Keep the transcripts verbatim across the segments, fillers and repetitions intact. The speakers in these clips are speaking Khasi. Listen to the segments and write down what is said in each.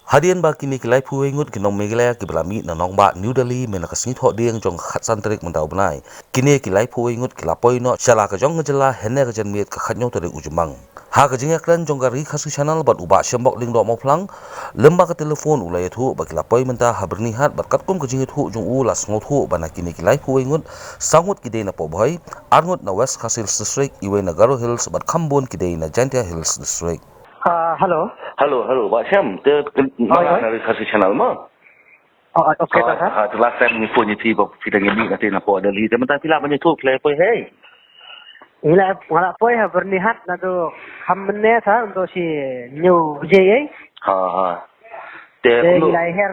Hadien ba kine ki laiphew wei ngut ki nong Meghalaya kiba la mih na nongbah New Delhi mynta ka sngi Thohdieng jong ka khatsan tarik mynta u bnai, kine ki laiphew wei ngut ki la poi noh sha la ka jong ka jylla hynne ka janmiet ka khatñiew tarik u Jymmang. Ha ka jingïakren jong ka Ri Khasi Channel bad u Bah Shembok Lyngdoh Mawphlang, lem bad ka telephone u la ïathuh ba ki la poi mynta ha Byrnihat bad katkum ka jingïathuh jong u la sngewthuh ba na kine ki laiphew wei ngut, saw ngut ki dei na Pohbhoi, ar ngut na West Khasi Hills District, iwei na Garo Hills bad kham bun ki dei na Jaintia Hills District. Ah, hello. Hello, hello, Bah Shem. Te, te, Oi, oi. Na Ri Khasi Channel mo. Oh, okay, Ha, sir. Ha, te last time ngi phone ïa phi ba phi dang ïa mih na te na port Delhi. Te mynta phi lah ban ïathuh phi la poi hei. Ngi la, nga la poi ha Byrnihat naduh kham mynne, sir, naduh shi hynñiew baje ei. Ha, ha. Te, Te kumno? ngi la her,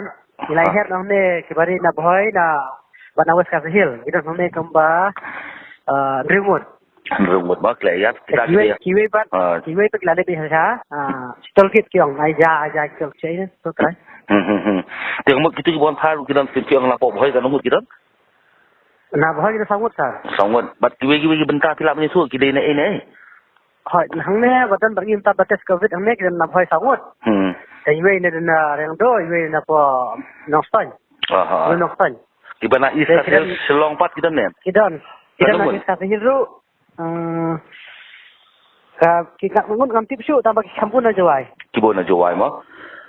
ngi la Ha. her na hangne kiba ri na Bhoi na, bad na West Khasi Hills. Ngi don hangne kumba, ah, hynriew ngut. Hynriew ngut mo, ki la ïaid, kita Kiwei, ki la. kiwei pat, Ah. kiwei pat ki la leit sha, ah, toll gate ki ong, ai ja, ai ja ki ong check in, to try. Hmm, hmm, hmm. Te ka mut kito ki bun phar ki don, ki ong na Pohbhoi katno ngut ki don? Na Pohbhoi ki don saw ngut, sir. Saw ngut. Bad kiwei, kiwei ki bynta phi lah ban ïathuh ki dei na ei na ei? Hoi, hangne ba don ba ngi mynta ba test covid hangne ki don na Pohbhoi saw ngut. Hmm. Te iwei na, na Riangdo, iwei na po Nongstoiñ. Aha. Nongstoiñ. Kiba na East Te Khasi ki don Hills, Shillong pat ki don ne? Ki don. Ki don Katno na ngut? East Khasi Hills ruh. Ah, ka, ki katno ngut ngam tip shuh, tang ba ki kham bun na Jowai. Ki bun na Jowai mo?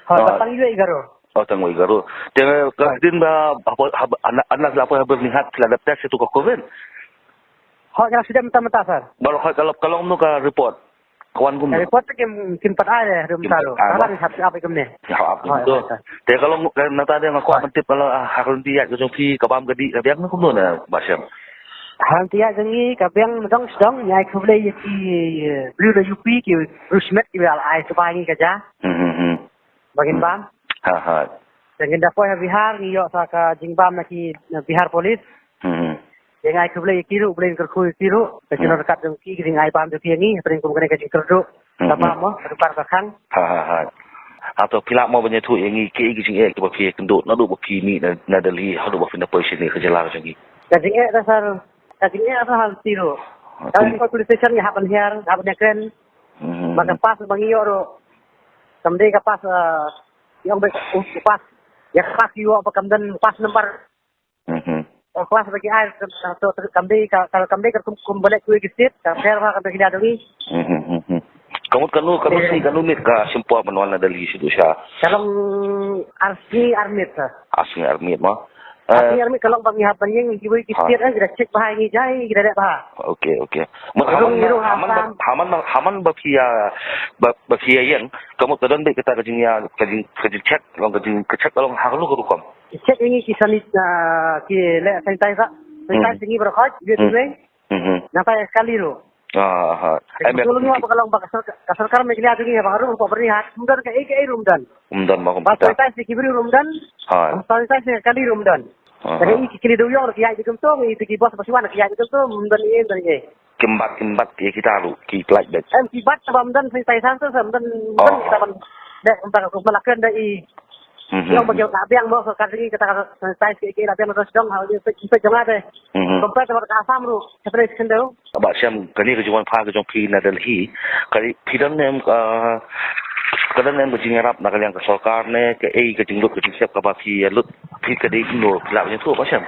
Hoi, Ah. ba tang iwei Garo. Oh, tang iwei Garo. Te ka Hoi. dien ba, ba, ba, ba, anak, anak la poi ha Byrnihat, ki la dep test ïa tu ka covid? Hoi, ki la shu dep mynta mynta, sir. Baroh hoi ka long, ka long kumno ka report? Ka wan kumno? Ka report te kim, kim pat ai leh, haduh mynta ruh. Kim pat ai, Ka mo? Lah hap ap kumne. Hap ap Hoi, kumto. hoi, sir. Te ka long, ka nangta de nga kwah Hoi. ban tip ka long, ah, ha ka lynti ïaid ka jong phi, ka bam ka dih ka biang kumno ne, Bah Shem? Ha ka lynti ïaid jong ngi ka biang, dang sdang, ngi ai khublei ïa ki, eh, briew na U P, ki briew shimet kiba la ai shuwa ïa ngi ka ja. Hmm, hmm, hmm. Ba ngin Hmm. bam. Ha, ha. Te ngin da poi ha Bihar, ngi ïoh sa ka jingbam na ki, na Bihar Police. Hmm. Te ngi ai khublei ïa ki ruh, Blei un kyrkhu ïa ki ruh. Ka Hmm. jingryngkat jong ki, ki jingai bam jong ki ïa ngi, hapdeng kum kane ka jingkyrduh. Hmm. Ka bam mo, ka dukar ka khang. Ha, ha, ha. Hato phi lah mo ban ïathuh ïa ngi kaei ka jingeh kaba phi ïakynduh naduh ba phi mih na, na Delhi, haduh ba phin da poi shane ka jylla ka jong ngi? Ka jingeh da, sir, ka jingeh da ha lynti ruh. Hmm. Ka Kum- poi police station ngi hap ban hiar, hap ban ïakren. Hmm. Ba ka pass ba ngi ïoh ruh. Kam dei ka pass, ah, ïong ba u, u pass. Ïa ka pass ïoh ba kam don pass number. Mhm. Ka pass ba ki ai, to, to, kam dei ka, ka, kam dei ka kum, kum ba leh kiwei ki state, ka pher ba kam dei ki la dong i. Mhm, mhm. Ka mut kano, kano Eh. sngi, kano miet ka shim por ban wan na Delhi shuh shuh? Ka long ar sngi ar miet, sir. Ar sngi ar miet mo. Ar sngi Eh. ar miet ka long ba ngi hap ban ïeng kiwei ki Ha. state, eh, ki da check bha ïa ngi, jai ngi da leh bha. Okay, okay. Mut Ka long haman, ngi ruh ha haman ba, Assam. haman ba, haman ba phi ïa, ba, ba phi ïa ïeng, ka mut ka don beit kata ka jingïa, ka jing, ka jingcheck, long ka jing, ka check ka long ha kano ka rukom? Check ïa ngi ki sanit-, ah, ki leh sanitize. Sanitize Hmm. ïa ngi baroh khoit, ïa Hmm. kiwei. Mhm. Nangta ïa ka kali ruh. Ah, ha. Em, em, Ka long ba ka long ba ka sorkar, ka sorkar Meghalaya jong ngi ba ruh ba beri hat. Ym don kaei kaei ruh ym don. Ym don mo Ba kumta. sanitize ïa ki briew ruh ym don. Ha. Ba sanitize ïa ka kali ruh ym don. Aha. Kaei ki kali dewïong ruh ki ïaid kumto, ïa ki bos ba shu wan ki ïaid kumto, ym don ei, ym don ei. Kim bat, kim bat ïa kita ruh, ki pynlait beit. Em, ki bat ba ym don sanitizer, ym don, ym don Oh. kita ban. Dei, ym don ka kumba la kren da i Mhm. Long ba ki la biang mo, ka ri kata ka sanitize ki, ki la biang, ka sdang ha, ki, ki, ki jong ade. Mhm. Compare to ka Assam ruh, separate sendau. Bah Shem, kane ka jingwan phai ka jong phi na Delhi, ka dei phi don ne em, ah, ka don ne em ka jingïarap na ka liang ka sorkar ne, kaei ka jinglut ka jingsep kaba phi lut, phi ka dei kumno, phi lah ban ïathuh, Bah Shem?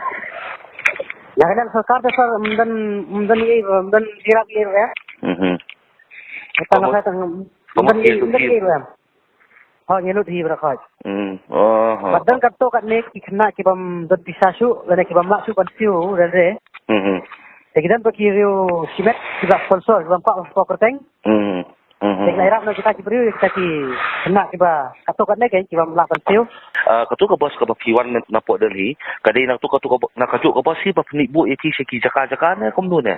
Na ka liang sorkar te sir, ym don, ym don ei, ym don jingïarap ei ruh em. Mhm. Ka tang Ka mut, ka tang, ka ym mut don ki ei, ym don ki ei ruh em. Hooid, ngi lut hi baroh hooid. Hmm. Oh, oh, Bad don oh. katto katne ki khynnah ki bym don pisa shuh, lane ki bym lah shuh ban siew railway. Hmm, hmm. Te ki don bad ki riew shimet kiba sponsor, ki bym kwah ban sponsor kyrteng. Hmm, hmm, hmm, Te ki la hmm. ïarap na kita ki briew, kita ki khynnah kiba katto katne ki bym lah ban siew. Ah, katto ka bus kaba phi wan na pdeng Delhi, ka dei na katto, katto ka bu-, na kajuh ka bus hi ba pynïoh buh ïa phi sha ki jaka jaka ne kumno ne?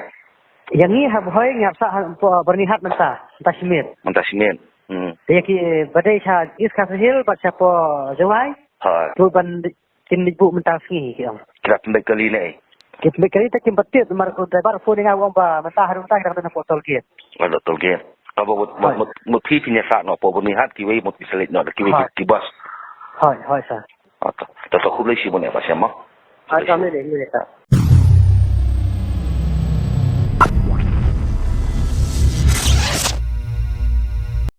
Ïa ngi ha Bhoi ngi ap sah ha Byrnihat mynta, mynta shi miet. Mynta shi miet. Hmm. Te ïa ki ba dei sha East Khasi Hills bad sha pdeng Jowai. Ha. Ruh ban kin leit buh mynta sngi ki ong. Ki la pynbeit kali ne? Ki pynbeit kali te kim pat tip namar u driver phone ïa nga u ong ba mynta haduh mynta ki dang don hapoh toll gate. Haduh toll gate. Kaba mut, mut, Hooid. mut, mut phi phin ïa sah noh hapoh Byrnihat kiwei mut ki sa leit noh da kiwei ki, Hooid. ki bus. Hooid, hooid sir. Ah, to, to, to khublei shibun ïa Bah Shem mo. Hooid, khublei shibun. Khublei shibun ïa ka.